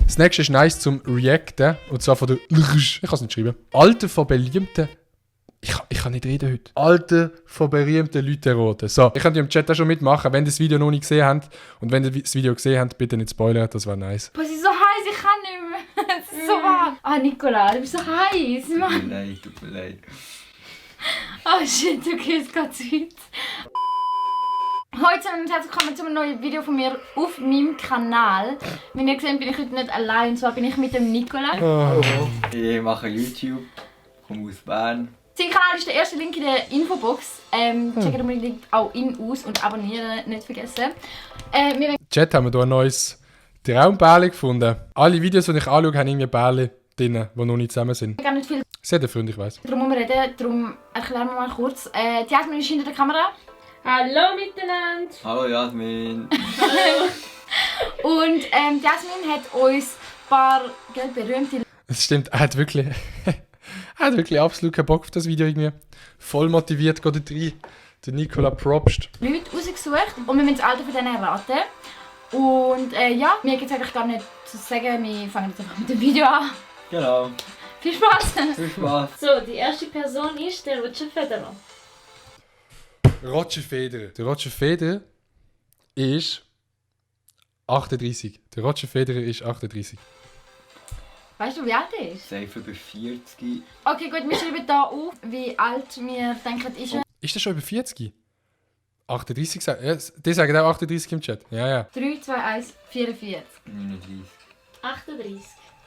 Das nächste ist nice zum Reacten. Und zwar von der... Ich kann es nicht schreiben. Alter von berühmten... Ich kann nicht reden heute. Alter von berühmten Leuten erraten. So, ich könnt im Chat auch schon mitmachen, wenn ihr das Video noch nicht gesehen habt. Und wenn ihr das Video gesehen habt, bitte nicht spoilern, das wäre nice. Boah, sie ist so heiß, ich kann nicht mehr. Es ist so warm. Ah, Nicola, du bist so heiß, Mann. Tut mir leid. Oh shit, okay, es geht zu weit. Heute und herzlich willkommen zu einem neuen Video von mir auf meinem Kanal. Wie ihr seht, bin ich heute nicht allein, und zwar bin ich mit dem Nicola. Ich mache YouTube, komme aus Bern. Sein Kanal ist der erste Link in der Infobox. Checkt unbedingt auch ihn aus und abonnieren nicht vergessen. Chat haben wir hier ein neues Traumbärli gefunden. Alle Videos, die ich anschaue, haben irgendwie Bärli drin, die noch nicht zusammen sind. Gar nicht viel Sehr der Freund, ich weiss. darum reden, darum erklären wir mal kurz. Die Jasmin ist hinter der Kamera. Hallo miteinander! Hallo Jasmin. Und die Jasmin hat uns ein paar berühmte Es stimmt, er hat wirklich absolut keinen Bock auf das Video irgendwie. Voll motiviert, geht er rein. Der Nicola propst. Leute rausgesucht und wir müssen das Alter von denen erraten. Und ja, mir gibt es eigentlich gar nicht zu sagen, wir fangen jetzt einfach mit dem Video an. Genau. Viel Spaß! Viel Spaß. So, die erste Person ist der Roger Federer. Roger Federer. Der Roger Federer ist 38. Der Roger Federer ist 38. Weißt du, wie alt er ist? Safe über 40. Okay, gut, wir schreiben hier auf, wie alt wir denken, ist er. Ist der schon über 40? 38 sagen? Ja, die sagen auch 38 im Chat. Ja, ja. 3, 2, 1, 44. 39. 38.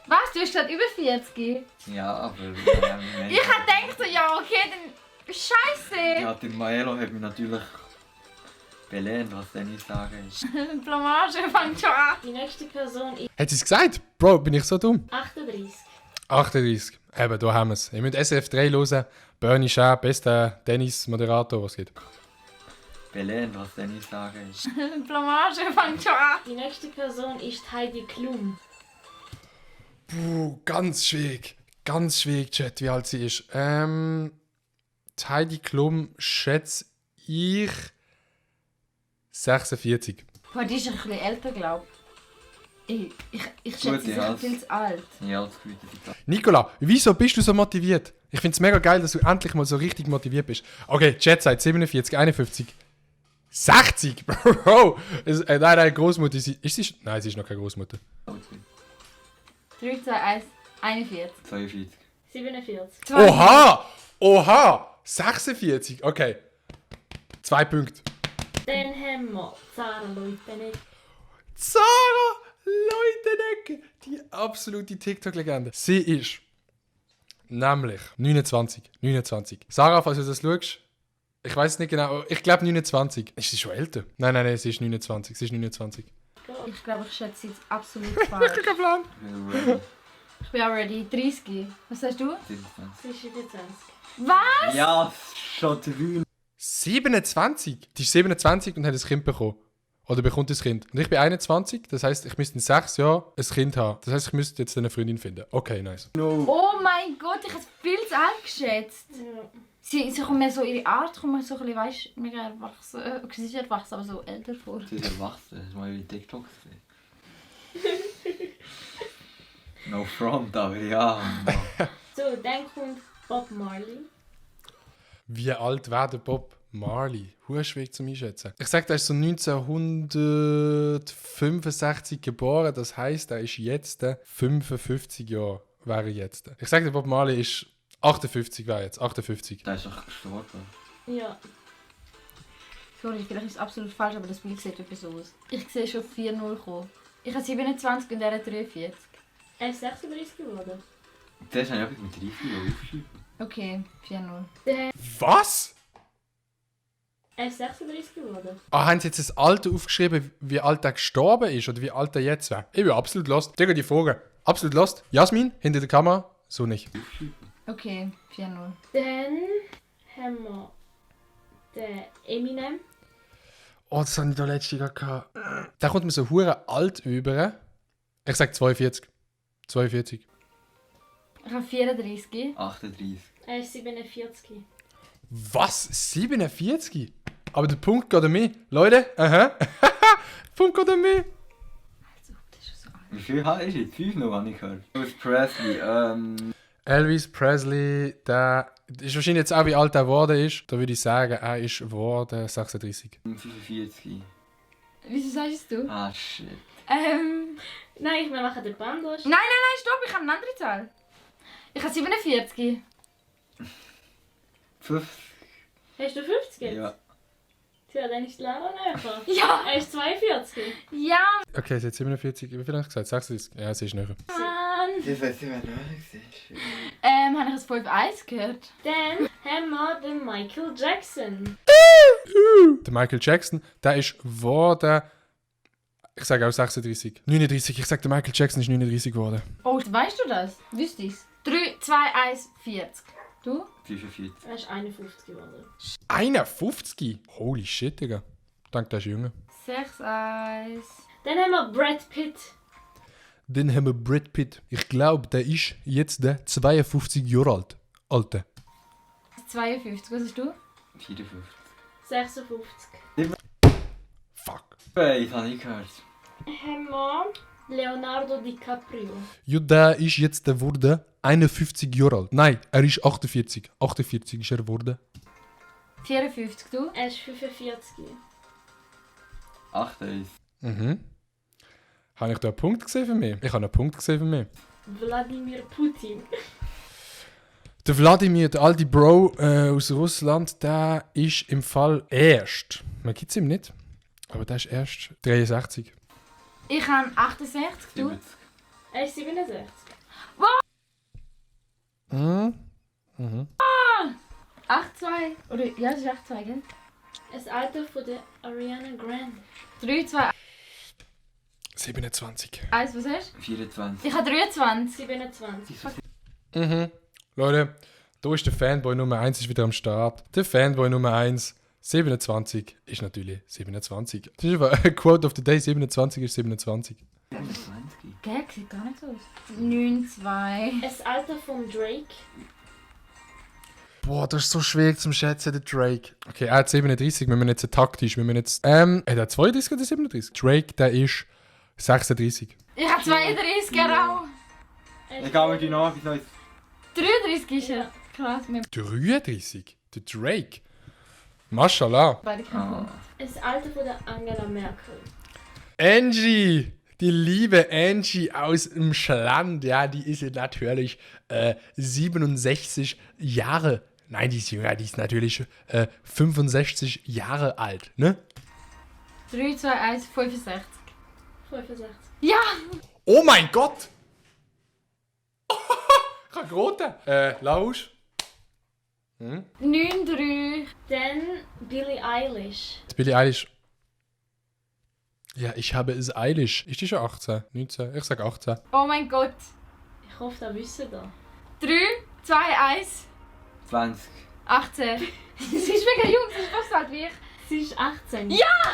Was? Du hast gesagt über 40? Ja, aber... Ich hab gedacht so, ja, okay, dann... Scheiße! Ja, der Maelo hat mich natürlich belehrt, was denn ich sage. Blamage fängt schon an. Die nächste Person ist Hat sie es gesagt? Bro, bin ich so dumm? 38. 38. Eben, da haben wir es. Ihr müsst SRF 3 hören. Bernie Schär, bester Tennis-Moderator, was geht. Belehrt, was denn ich sage. Blamage fängt schon an. Die nächste Person ist Heidi Klum. Puh, ganz schwierig. Ganz schwierig, Chat, wie alt sie ist. Die Heidi Klum schätze ich 46. Boah, die ist ein bisschen älter, glaube ich. Ich schätze, Gut, sie ja. ist viel zu alt. Ja, das Gefühl, dass ich das... Nicola, wieso bist du so motiviert? Ich finde es mega geil, dass du endlich mal so richtig motiviert bist. Okay, Chat sagt 47, 51. 60? Bro! Nein, Großmutter. Ist sie? Nein, sie ist noch keine Großmutter. 3, 2, 1, 41. 42. 47. Oha! Oha! 46, okay. 2 Punkte. Dann haben wir Sarah Leutenegger. Sarah Leutenegger, die absolute TikTok-Legende. Sie ist nämlich 29. Sarah, falls du das schaust, ich weiß nicht genau, ich glaube 29. Ist sie schon älter? Nein, sie ist 29. Ich glaube, ich schätze sie jetzt absolut falsch. Kein Plan. Ich bin auch ready. 30. Was sagst du? 27. Sie ist 27. Was? Ja, schon 3. 27? Die ist 27 und hat ein Kind bekommen. Oder bekommt ein Kind. Und ich bin 21, das heisst, ich müsste in 6 Jahren ein Kind haben. Das heisst, ich müsste jetzt eine Freundin finden. Okay, nice. Oh mein Gott, ich habe es viel zu alt geschätzt. Ja. Sie kommt mir so, ihre Art kommt mir so ein bisschen, weißt du, mega erwachsen. Okay, sie ist erwachsen, aber so älter vor. Sie ist erwachsen, hast du mal ihre TikToks gesehen? No front, aber ja. So, dann kommt Bob Marley. Wie alt wäre der Bob Marley? Schwierig zum Einschätzen. Ich sage, er ist so 1965 geboren, das heisst, er ist jetzt 55 Jahre. Wäre jetzt. Ich sage, der Bob Marley ist 58, wäre jetzt. 58. Der ist doch gestorben. Ja. Sorry, vielleicht ist es absolut falsch, aber das Bild sieht etwas so aus. Ich sehe schon 4-0 kommen. Ich habe 27 und er hat 43. Er ist 36 geworden. Das habe ich etwas mit 30 aufgeschrieben. Okay, 4-0. Was? Er ist 36 geworden. Ah, haben Sie jetzt das Alter aufgeschrieben, wie alt er gestorben ist oder wie alt er jetzt wäre? Ich bin absolut lost. Digga, die Frage. Absolut lost. Jasmin, hinter der Kamera, so nicht. Okay, 4-0. Dann haben wir den Eminem. Oh, das habe ich da letztes Jahr gehabt. Da kommt mir so hure alt über. Ich sag 42. 42. Ich habe 34. 38. Er ist 47. Was? 47? Aber der Punkt geht an mich. Leute, aha. Punkt geht an mich. Also, das ist schon so alt. Wie viel ist jetzt? 5 noch, habe ich gehört. Elvis Presley, Elvis Presley, der ist wahrscheinlich jetzt auch, wie alt er geworden ist. Da würde ich sagen, er ist geworden 36. 45. Wieso sagst du? Ah, shit. Nein, wir machen den Bandos. Nein, stopp, ich habe eine andere Zahl. Ich habe 47. 50. Hast du 50 jetzt? Ja. Tja, dann ist Lara näher. Ja! Er ist 42. Ja, Okay, sie hat 47. Wie viel habe ich gesagt? 36? Ja, sie ist näher. Mann! Das weiß ich, wer du siehst. Habe ich das 5-1 gehört? Dann haben wir den Michael Jackson. Der Michael Jackson, der ist geworden. Ich sage auch 36. 39. Ich sage, der Michael Jackson ist 39 geworden. Oh, weißt du das? Wüsste ich's. 3, 2, 1, 40. Du? 45. Er ist 51 geworden. 51? Holy shit, Digga. Danke, der ist jünger. 6, 1. Dann haben wir Brad Pitt. Dann haben wir Brad Pitt. Ich glaube, der ist jetzt der 52 Jahre alt. Alter. 52. Was hast du? 54. 56. Fuck. Hey, das habe ich gehört. Haben wir Leonardo DiCaprio. Ja, der ist jetzt geworden 51 Jahre alt. Nein, er ist 48. 48 ist er geworden. 54. Du? Er ist 45. 38. Mhm. Habe ich da einen Punkt gesehen für mich? Ich habe einen Punkt gesehen für mich. Wladimir Putin. Der Wladimir, der alte Bro aus Russland, der ist im Fall erst. Man gibt es ihm nicht. Aber der ist erst 63. Ich habe 68. Du? 70. Er ist 67. Mhm. Mhm. 8, 2. Oder, ja, das ist 8, 2, gell? Das Alter von der Ariana Grande. 3, 2, 27. 1. Was hast du? 24. Ich habe 23. 27. Mhm. Leute, da ist der Fanboy Nummer 1 ist wieder am Start. Der Fanboy Nummer 1, 27, ist natürlich 27. Das ist aber ein Quote of the Day, 27 ist 27. 27. Gell, sieht gar nicht so aus. 9, 2. Das Alter von Drake. Boah, das ist so schwierig zum Schätzen, der Drake. Okay, er hat 37, wenn man jetzt taktisch, wenn man jetzt... hat er 32 oder 37? Drake, der ist 36. Ich habe 32, genau. Ich gehe mit dir nach, wieso jetzt? 33 ist er. Krass, wir 33? Der Drake? Mashallah. beide kennen Ah. Das Alter von der Angela Merkel. Angie! Die liebe Angie aus dem Schland, ja, die ist jetzt natürlich 67 Jahre. Nein, die ist jünger, die ist natürlich 65 Jahre alt, ne? 3, 2, 1, 65. 65. Ja! Oh mein Gott! Ich habe geraten. Lausch. 9, 3. Dann Billie Eilish. Billie Eilish. Ja, ich habe es eilig. Ist die schon 18? 19? Ich sag 18. Oh mein Gott. Ich hoffe, das wissen da. 3, 2, 1, 20. 18. Sie ist mega jung, sie ist fast so alt wie ich. Sie ist 18. Ja!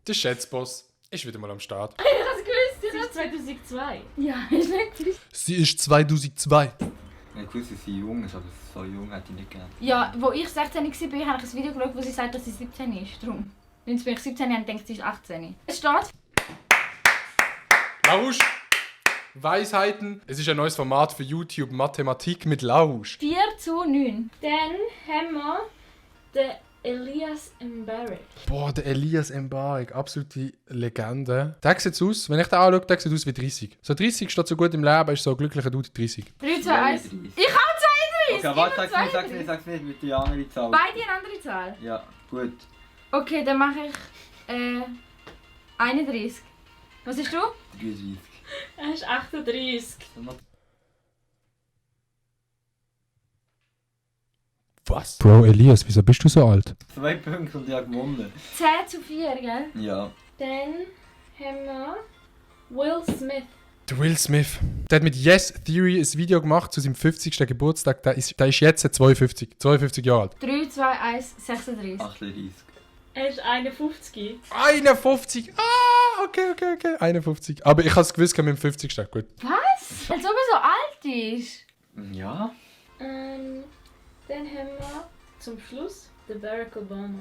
Der Schätzboss ist wieder mal am Start. Ich hab's gewusst. Sie ist 2002. Ja, ist nicht trist. Sie ist 2002. Ich wusste, dass sie jung ist, aber so jung hätte ich nicht gern. Ja, wo ich 16 war, habe ich ein Video geschaut, wo sie sagt, dass sie 17 ist. Darum. Wenn sie mich 17 haben, denkt sie, sie ist 18. Es steht Lausch. Weisheiten. Es ist ein neues Format für YouTube. Mathematik mit Lausch. 4 zu 9. Dann haben wir den Elias Mbarek. Boah, der Elias Mbarek. Absolute Legende. Der sieht aus, wenn ich den anschaue, der sieht aus wie 30. So 30 steht so gut im Leben, ist so ein glücklicher Dude 30. 3, 2, 1. 32. Ich habe 32! Okay, warte, Immer sag's nicht mit der anderen Zahl. Beide eine andere Zahl. Ja, gut. Okay, dann mache ich 31. Was hast du? 33. Er ist 38. Was? Bro, Elias, wieso bist du so alt? 2 Punkte und ich habe gewonnen. 10 zu 4, gell? Ja. Dann haben wir Will Smith. Der Will Smith. Der hat mit Yes Theory ein Video gemacht zu seinem 50. Geburtstag. Der ist jetzt 52. 52 Jahre alt. 3, 2, 1, 36. 38. Er ist 51. 51! Ah, okay. 51. Aber ich habe es gewusst mit dem 50. Gut. Was? Als ob er so alt ist. Ja? Dann haben wir zum Schluss den Barack Obama.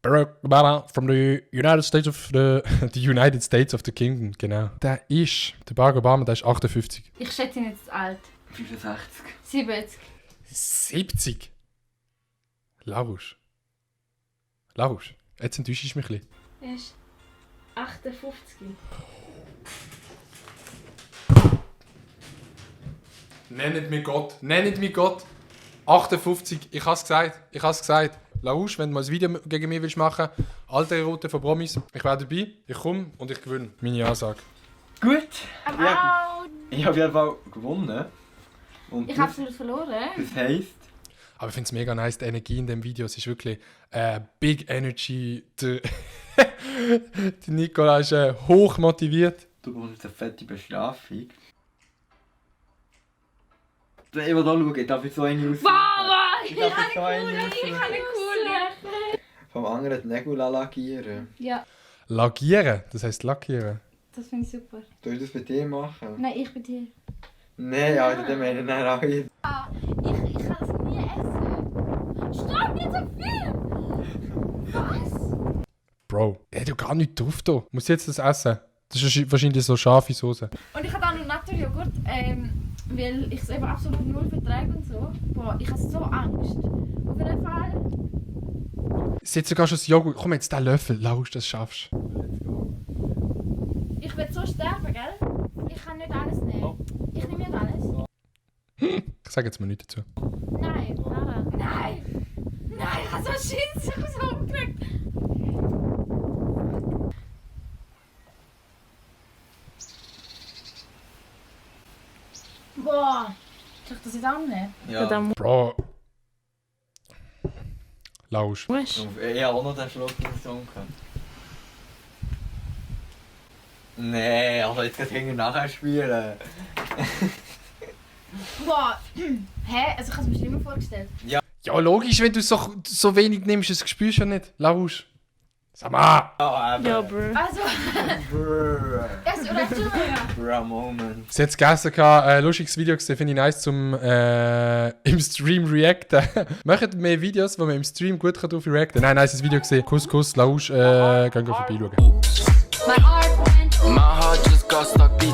Barack Obama from the United States of the United States of the Kingdom, genau. Der Barack Obama, der ist 58. Ich schätze ihn jetzt alt. 65. 70. 70? Larusch, jetzt enttäuschst du mich ein bisschen. Er ist 58. Nennt mich Gott. 58, ich hab's gesagt. Larusch, wenn du mal ein Video gegen mich willst machen, alte Route von Promis, ich wäre dabei, ich komme und ich gewinne. Meine Ansage. Gut. I'm Ja, out. ich habe auf jeden Fall gewonnen. Und Ich habe absolut verloren. das heisst, Aber ich finde es mega nice, die Energie in dem Video. Es ist wirklich Big Energy. Die Nicola ist hoch motiviert. du bekommst eine fette Bestrafung. Ich will da schauen, ich darf jetzt so eine aus. Wow, Ich darf jetzt so eine ich habe eine coole. Vom anderen die Nägel lackieren. Ja, Lagieren, das heisst lackieren. das finde ich super. Soll ich das bei dir machen? Nein, ich bin dir. Nein, Alter, dann meine ich dann alle. Ich kann das nie essen. Stopp, nicht so viel! Was? Bro, ich hätte ja gar nicht drauf da. Muss ich jetzt das essen? Das ist wahrscheinlich so scharfe Soße. Und ich habe auch noch Naturjoghurt, weil ich es eben absolut null verträge und so. Boah, ich habe so Angst. Auf jeden Fall. Es ist sogar schon das Joghurt. Komm jetzt, den Löffel. Lausch, das schaffst du. Ich will so sterben, gell? Ich kann nicht alles nehmen. Ich nehme nicht alles. Ich sage jetzt mal nichts dazu. Nein, Lara. Nein! Nein, ich habe so Schiss, ich habe so aufgeregt. Boah! Soll ich das jetzt annehmen? Ja. Bro. Lausch. Ich habe auch noch den Schluck getrunken. Nee, also jetzt kann ich nachher spielen. Boah! Hä? Also ich habe es mir schlimmer vorgestellt. Ja, logisch, wenn du so wenig nimmst, das spürst du ja nicht. Lausch. Sag mal. Ja, bro. Also, Brr. es ist Bruh, Moment. Sie hat es gestern gehabt, ein lustiges Video gesehen, finde ich nice zum im Stream reacten. Macht mehr Videos, wo man im Stream gut drauf reacten kann. Nein, nice Video gesehen. Kuss, Lausch, gehen vorbeischauen. My heart just got stuck beat